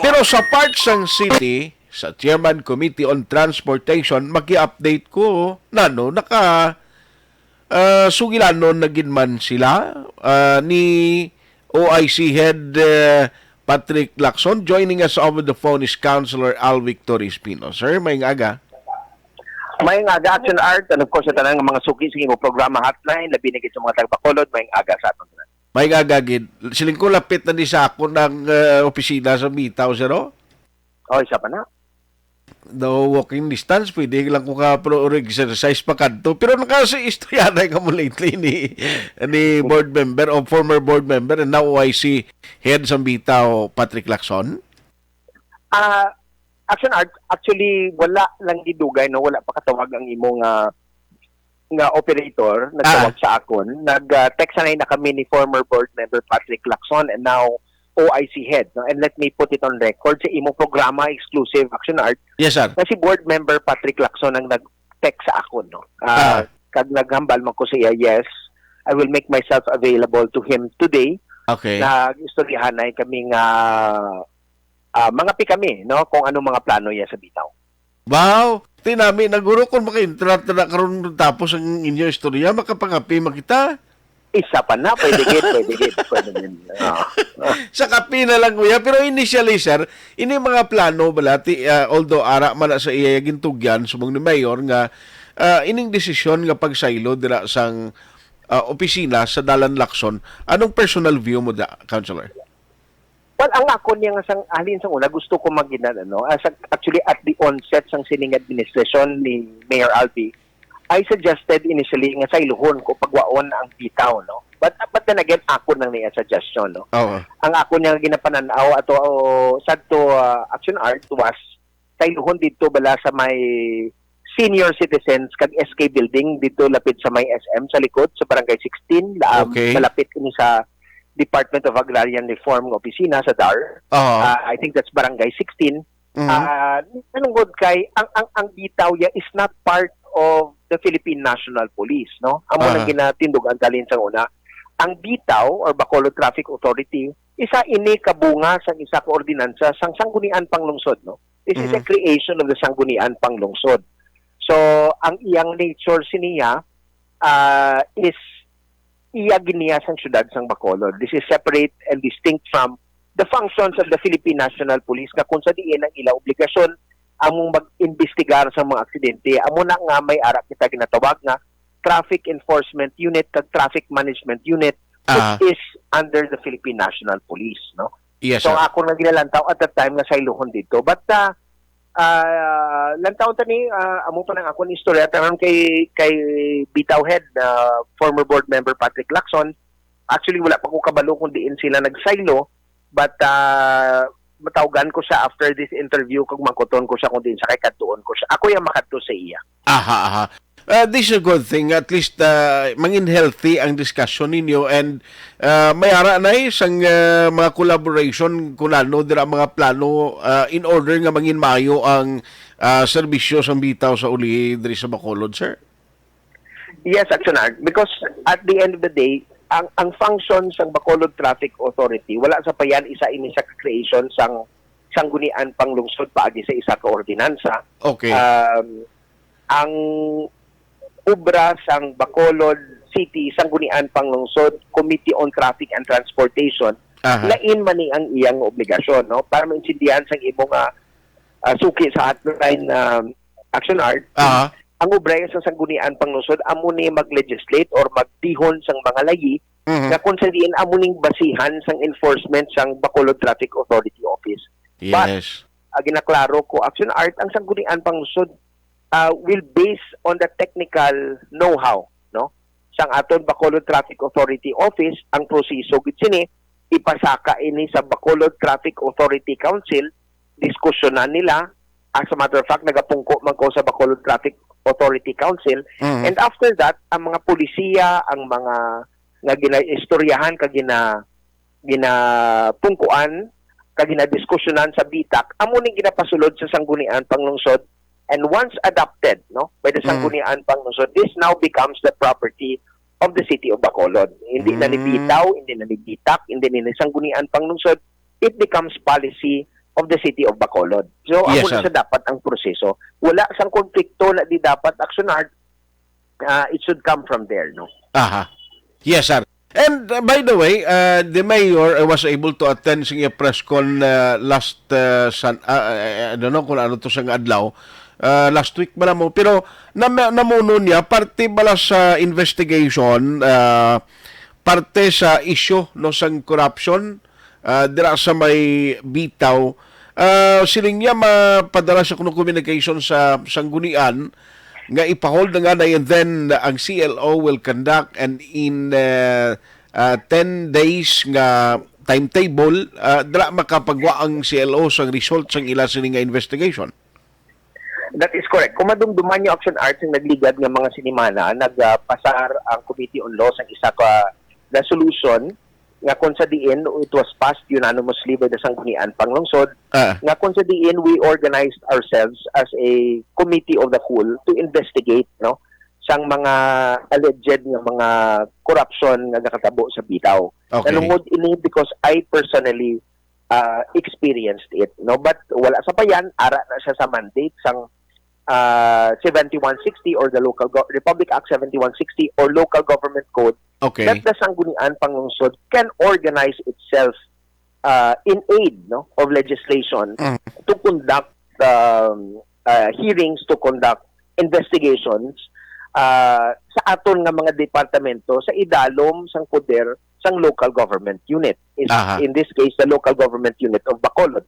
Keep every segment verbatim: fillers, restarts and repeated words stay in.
Pero sa part sang city, sa Chairman Committee on Transportation, maki-update ko, nano, naka, ah, sugilanon na gid man sila, ah, ni O I C Head, eh, Patrick Lacson. Joining us over the phone is Councilor Alvic Torres Pino. Sir, maayong aga. Maayong aga, Action Art, and of course, sa tanan nga mga suki sa imong programa Hotline, labi na gid sa mga taga-Bacolod, maayong aga sa aton tanan. Maayong aga gid. Siling ko, lapit na ni sa akon ang, eh, opisina sa Bitaw, sir, oh. Oh, isa pa na. No walking distance, pwede lang ko ka, pero exercise pa kadto. Pero nakasi istorya na ka mo lately ni, ni board member o former board member and now O I C head sa Bitaw, Patrick Lacson? Ah, Action Art, actually, wala lang gidugay, no? Wala pa katawag ang imo nga, nga operator, nagtawag Ah. sa akon. Nag, ah, text na kami ni former board member Patrick Lacson and now O I C head, no? And let me put it on record, sa imong programa, exclusive, Action Art, Yes, sir. na si board member Patrick Lacson ang nag-text sa akon, no? Ah, Ah. kag naghambal man ko sa iya, yes, I will make myself available to him today. Okay. Nag-istoryahanay kami nga, ah, mangapi kami, no, kung anong mga plano niya sa Bitaw. Wow! Tinami na, guro, kung maka-interact na karon tapos ang inyo istorya, makapangapi man kita. Isa pa na, pwede gid, pwede gid, pwede gid. Oo. Sa kape na lang, kuya. Pero initially, sir, ini mga plano bala, ti, ah, although ara man na sa iya gintugyan, subong ni Mayor, nga, ah, ining desisyon nga pagsaylo dira sang, ah, opisina sa Dalan Lacson, anong personal view mo da, Councilor? Well, ang ako niya nga sang, halin sang una, gusto ko maginan, ano, ah, sa, actually, at the onset sang sining administrasyon ni Mayor Albi, I suggested initially nga sayluhon ko pagwaon ang Bitaw, no? But, but then again, ako nang niya suggestion, no? Oo. Ang ako niya ginapananaw ato, o, sadto, ah, Action Art was sayluhon dito bala sa may senior citizens kag S K building dito lapit sa may S M sa likod sa Barangay sixteen, la-, Okay. malapit ini sa Department of Agrarian Reform nga opisina sa dar. Oo. Ah, I think that's Barangay sixteen. Mhm. Ah, nalungod kay ang, ang, ang Bitaw ya is not part of the Philippine National Police, no? Amo nang Aha. ginatindugan talin sa una. Ang Bitaw or Bacolod Traffic Authority, isa ini ka bunga sang isa ka ordinansa sang Sangguniang Panglungsod, no? This is a Mhm. creation of the Sangguniang Panglungsod. So, ang iyang nature siniya, ah, is iya giniya sang siyudad sang Bacolod. This is separate and distinct from the functions of the Philippine National Police, nga kung sa diin ang ila obligasyon among mag-imbestigar sa mga aksidente. Amo na nga may ara kita ginatawag nga Traffic Enforcement Unit kag Traffic Management Unit, which Ah. is under the Philippine National Police, no? Yes, So, sir. ako nga ginalantaw at that time nga sayluhon dito. But, ah, ah, lantaw ta ni, ah, amo pa nang akon istorya, tanan kay, kay Bitaw Head, ah, former board member Patrick Lacson. Actually, wala pa ko kabalo kung diin sila nagsaylo, but, ah, matawgan ko siya after this interview kag mangkuton ko siya kung diin siya kay kadtuon ko siya. Ako yung makadto sa iya. Aha, aha. Uh, this is a good thing. At least, uh, mangin healthy ang discussion ninyo and, uh, may ara na eh, sang, uh, mga collaboration kunano dira mga plano, uh, in order nga mangin maayo ang, uh, serbisyo sang Bitaw sa uli diri sa Bacolod, sir. Yes, Action Art. Because at the end of the day, ang, ang function sang Bacolod Traffic Authority, wala sa payan isa ini sa creation sang Sanggunian Panglungsod paagi sa isa ka ordinansa. Okay. Um, ang obra sang Bacolod City Sanggunian Panglungsod Committee on Traffic and Transportation, Aha. lain man ni ang iyang obligasyon, no? Para maintindihan sang imo nga, ah, suki sa hotline, um, Action Art, Aha. ang obra sa Sanggunian Panglungsod amo ni mag-legislate or magdihon sang mga layi Mhm. nga kung sa diin amo ning basihan sang enforcement sang Bacolod Traffic Authority Office. But, Yes. ah, ginaklaro ko, Action Art, ang Sanggunian Panglungsod, ah, will base on the technical know-how, no? Sang aton Bacolod Traffic Authority Office, ang proseso gid sini, ipasaka ini sa Bacolod Traffic Authority Council, diskusyonan nila. As a matter of fact, nagapungko man ko sa Bacolod Traffic Authority Council. Mhm. And after that, ang mga polisiya, ang mga nga ginaistoryahan, kag gina-, ginapungkuan, kag ginadiskusyonan sa bitak, amo ning ginapasulod sa Sanggunian Panglungsod. And once adopted, no, by the Mm. Sanggunian Panglungsod, this now becomes the property of the city of Bacolod. Hindi na ni Mm. Bitaw, hindi na ni bitak, hindi na ni Sanggunian Panglungsod. it becomes policy of the city of Bacolod. So, Yes, amo na sir. Sa dapat ang proseso. Wala sang konflikto na di dapat action art, ah, it should come from there, no? Aha. Yes, sir. And, uh, by the way, uh, the mayor, uh, was able to attend sa iya press con, uh, last, uh, Sun-, uh, uh, I don't know kung ano to sang adlaw, uh, last week ba na mo? Pero nam-, namuno niya, parte bala sa investigation, uh, parte sa issue, no, sang corruption, ah, dira sa may Bitaw. Ah, siling niya mapadala sa kuno communication sa Sanggunian nga ipa-hold na nga na, and then ang C L O will conduct and in, ah, ah, ten days nga timetable, ah, dira makapagwa ang C L O sang result sang ila sini nga investigation. That is correct. Kung madumduman niyo, Action Arts, ang nagligad nga mga sinimana, nagpasar ang Committee on Law sang isa ka resolution nga kung sa diin it was passed unanimously by the Sanggunian Panglungsod, Ah. Nga kung sa diin we organized ourselves as a committee of the whole to investigate, no, sang mga alleged nga mga corruption nga nakatabo sa Bitaw. Okay. Nalungod ini because I personally, uh, experienced it, no? But wala sa payan, ara na siya sa mandate sang, uh, seventy-one sixty or the local Go-, Republic Act seventy-one sixty or Local Government Code, Okay. That the Sanggunian Panglungsod can organize itself, uh, in aid, no, of legislation Mm. to conduct, um, uh, hearings, to conduct investigations, uh, sa aton nga mga departamento sa idalom sang poder sang local government unit. Is, Aha. In this case, the local government unit of Bacolod.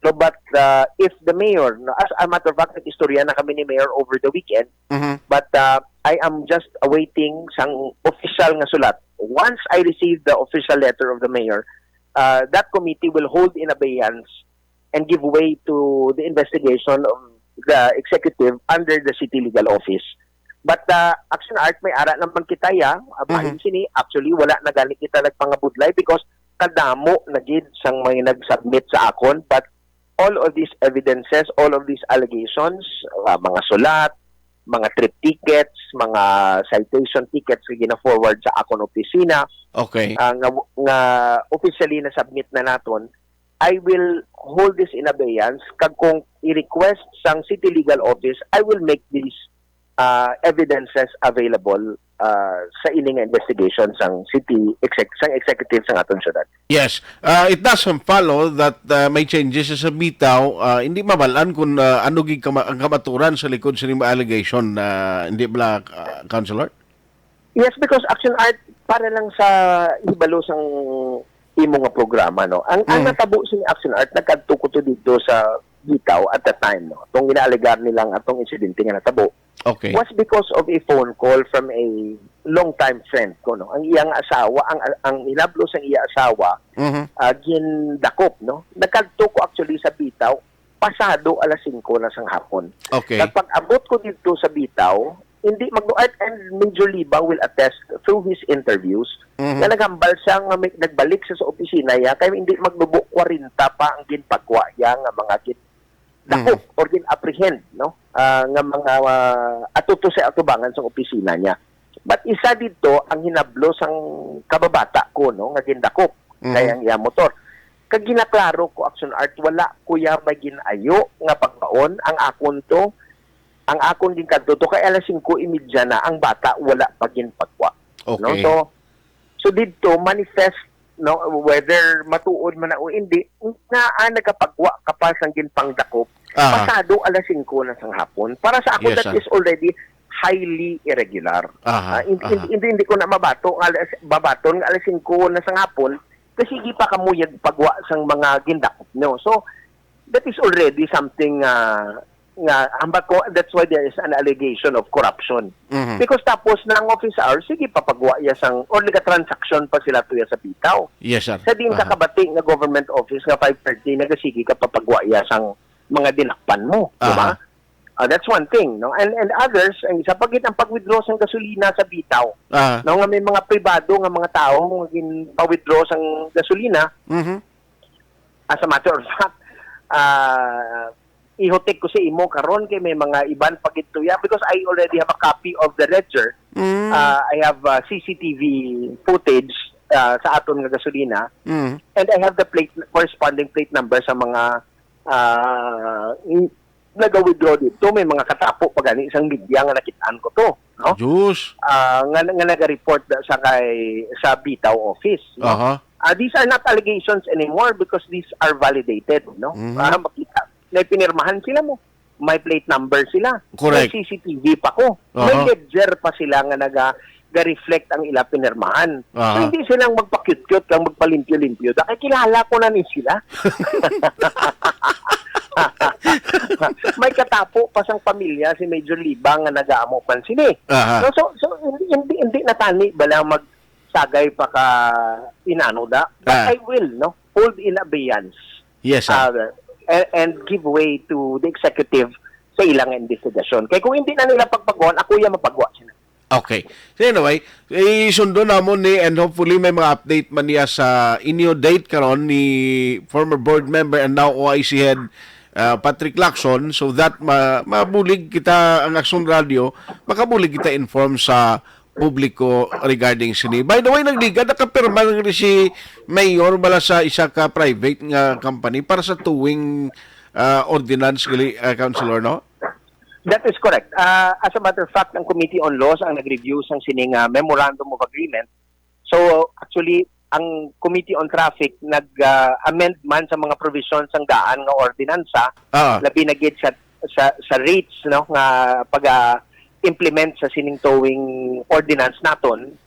No, but, uh, if the mayor, no, as a matter of fact, nag-istorya na kami ni Mayor over the weekend, Mhm. but, uh, I am just awaiting sang official nga sulat. Once I receive the official letter of the mayor, uh, that committee will hold in abeyance and give way to the investigation of the executive under the city legal office. But, uh, Action Art, may ara naman kita, ya. Uh, Mhm. Maayo sini, actually, wala na gani kita nagpangabudlay because kadamo na gid sang may nag-submit sa akon. But all of these evidences, all of these allegations, uh, mga sulat, mga trip tickets, mga citation tickets nga gina-forward sa akon opisina, Okay. uh, nga, nga officially na-submit na naton, I will hold this in abeyance, kag kung i-request sang City Legal Office, I will make these, uh, evidences available, uh, sa ini nga investigation sang city exec-, sang executive sang aton syudad. Yes. Uh, it doesn't follow that, uh, may changes sa Bitaw. Uh, hindi mabal-an kung, uh, ano gid kama-, ang kamaturan sa likod sa mga allegation, uh, hindi bala, uh, Councilor? Yes, because Action Art, para lang sa hibalo sang imo nga programa, no? Ang, ang Mm. natabo sa Action Art, nagkadto ko to dito sa Bitaw at the time, no? Itong ginaalegar nilang atong insidente nga natabo Okay. was because of a phone call from a long-time friend ko, no? Ang iyang asawa, ang, ang hinablo sang iya asawa, Mhm. ah, gindakop, no? Nagkadto ko actually sa Bitaw, pasado alas singko na sang hapon. Okay. Kag pag-abot ko dito sa Bitaw, hindi magnu-, and, and Major Libang will attest through his interviews Mhm. na naghambal siya nga may, nagbalik siya sa opisina niya kay hindi magnubo kwarenta pa ang ginpagwa niya nga mga gin-, dakop Mhm. or gin-apprehend, no? Ah, nga mga, ah, ato to sa atubangan sa opisina niya. But isa dito ang hinablo sang kababata ko, no, nga gindakop Mhm. kay ang iya motor. Kag ginaklaro ko, Action Art, wala ko ya may ginayo nga pagbaon ang akon to. Ang akon ginkadto to kay alas singko y media na, ang bata wala pa ginpagwa. No? Okay. So, so didto manifest, no, whether matuod man na o hindi, nga, ah, nagapagwa ka pa sang ginpangdakop, Ah. pasado alas singko na sang hapon. Para sa ako, Yes, that sir. is already highly irregular. Aha, Ah, hindi, aha. hindi, hindi, hindi ko na mabato nga alas, babaton nga alas singko na sang hapon, kasi sige pa kamo yag pagwa sang mga gindakop nyo. So, that is already something, ah, nga, hambal ko, that's why there is an allegation of corruption. Mhm. Because tapos na ang office hours, sige pa pagwa ya sang, or nagka-transaction pa sila tuya sa Bitaw. Yes, sir. Sa diin ka Aha. kabati nga government office nga five thirty, nagasige ka pa pagwa ya sang mga dinakpan mo, di ba? Aha. Ah, that's one thing, no? And, and others, ang isa pa gid ang pag-withdraw sang gasolina sa Bitaw. Aha. No, nga may mga pribado nga mga tawo nga ginpa-withdraw sang gasolina. Mhm. As a matter of fact, ah, ihutik ko sa imo karon kay may mga iban pa gid tuya because I already have a copy of the ledger. Mm. Ah, I have, ah, C C T V footage ah, sa aton nga gasolina. Mm. And I have the plate, corresponding plate number sa mga, ah, in- naga-withdraw dito. May mga katapo pa gani sang media nga nakitaan ko to, no? Diyos. Ah, nga, nga naga-report da sa kay sa Bitaw office, no? Aha. Ah, these are not allegations anymore because these are validated, no? Mhm. Ah, makita. May pinirmahan sila mo. May plate number sila. Correct. May C C T V pa ko. May Aha. ledger pa sila nga naga ga-reflect ang ila pinirmahan. So, Aha. Hindi silang magpa-cute-cute kang magpalimpyo-limpyo. Da kay kilala ko na ni sila. May katapo pa sang pamilya si Major Libang nga nagaamo man sini. Aha. No, so, so hindi, hindi, hindi na tani bala magsagay pa ka inano da. But Ah. I will, no, hold in abeyance Yes, sir. uh, and, and give way to the executive sa ilang investigasyon. Kay kung hindi na nila pagpaguan, ako yung mapagwa sila. Okay. So anyway, isundo namon ni, and hopefully may mga update man niya sa inyo date karon ni former board member and now O I C head, uh, Patrick Lacson, so that ma mabulig kita ang Aksyon Radio, makabulig kita inform sa publiko regarding sini. By the way, nagligad, nakapirma na si Mayor bala sa isa ka private nga company para sa towing, uh, ordinance gali, uh, Councilor, no? That is correct. Ah, as a matter of fact, ang Committee on Laws ang nag-review sang sining, ah, Memorandum of Agreement. So, actually, ang Committee on Traffic nag-amend man sa mga provisions sang daan nga ordinansa, Ah. labi na gid sa, sa, sa rates, no, nga pag-implement sa sining towing ordinance naton.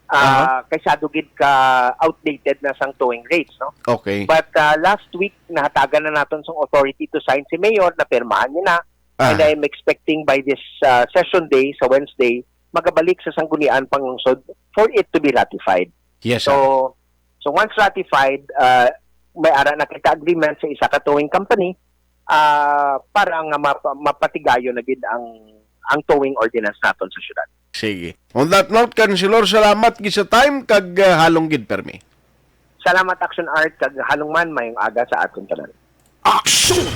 Ah, kay sado gid ka outdated na sang towing rates, no? Okay. But, ah, last week, nahatagan na naton sang authority to sign si Mayor, napirmahan niya na. Ah. And I'm expecting by this, uh, session day, sa Wednesday, magabalik sa Sangguniang Panglungsod for it to be ratified. Yes, sir. So, so once ratified, uh, may ara na kita agreement sa isa ka towing company, uh, para nga mapa- mapatigayon na gid ang ang towing ordinance naton sa syudad. Sige. On that note, Councilor, salamat gid sa time kag, uh, halong gid permi. Salamat, Action Art, kag halong man, mayong aga sa aton tanan. Aksyon!